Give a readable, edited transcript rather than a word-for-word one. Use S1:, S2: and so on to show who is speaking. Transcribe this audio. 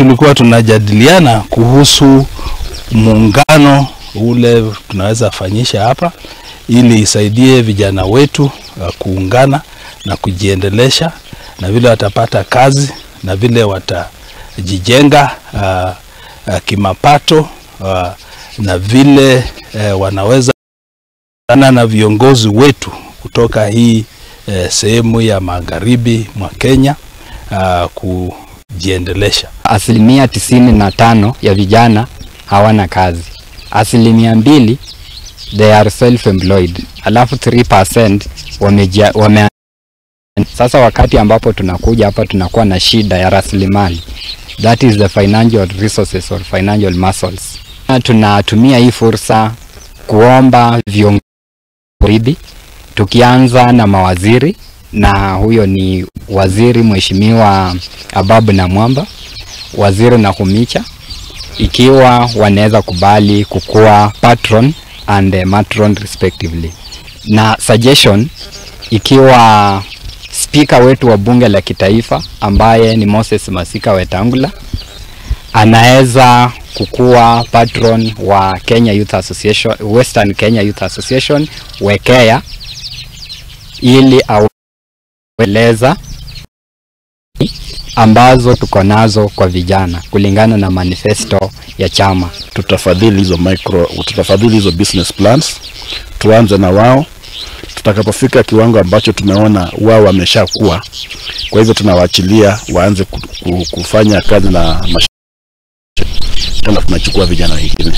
S1: Tulikuwa tunajadiliana kuhusu muungano ule tunaweza fanyisha hapa ili isaidie vijana wetu kuungana na kujiendelesha, na vile watapata kazi na vile watajijenga kimapato, na vile wanaweza na viongozi wetu kutoka hii sehemu ya magharibi mwa Kenya kujiendelesha.
S2: 95% ya vijana hawana kazi, 2% they are self-employed, alafu 3% wame. Sasa wakati ambapo tunakuja hapa tunakuwa na shida ya rasilimali, that is the financial resources or financial muscles. Tunatumia hii fursa kuomba viongozi, tukianza na mawaziri, na huyo ni waziri Mheshimiwa Ababu Namwamba, waziri Nakhumicha, ikiwa wanaweza kubali kukua patron and matron respectively. Na suggestion, ikiwa speaker wetu wa bunge la kitaifa ambaye ni Moses Masika Wetangula anaweza kukua patron wa Kenya Youth Association, Western Kenya Youth Association WEKEA, ili aweleza ambazo tuko nazo kwa vijana kulingana na manifesto ya chama.
S3: Tutafadhili hizo business plans, tuanze na wao. Tutakapofika kiwango ambacho tumeona wao wameshakuwa, kwa hivyo tunawaachilia waanze kufanya kazi na tena tunachukua vijana wengine.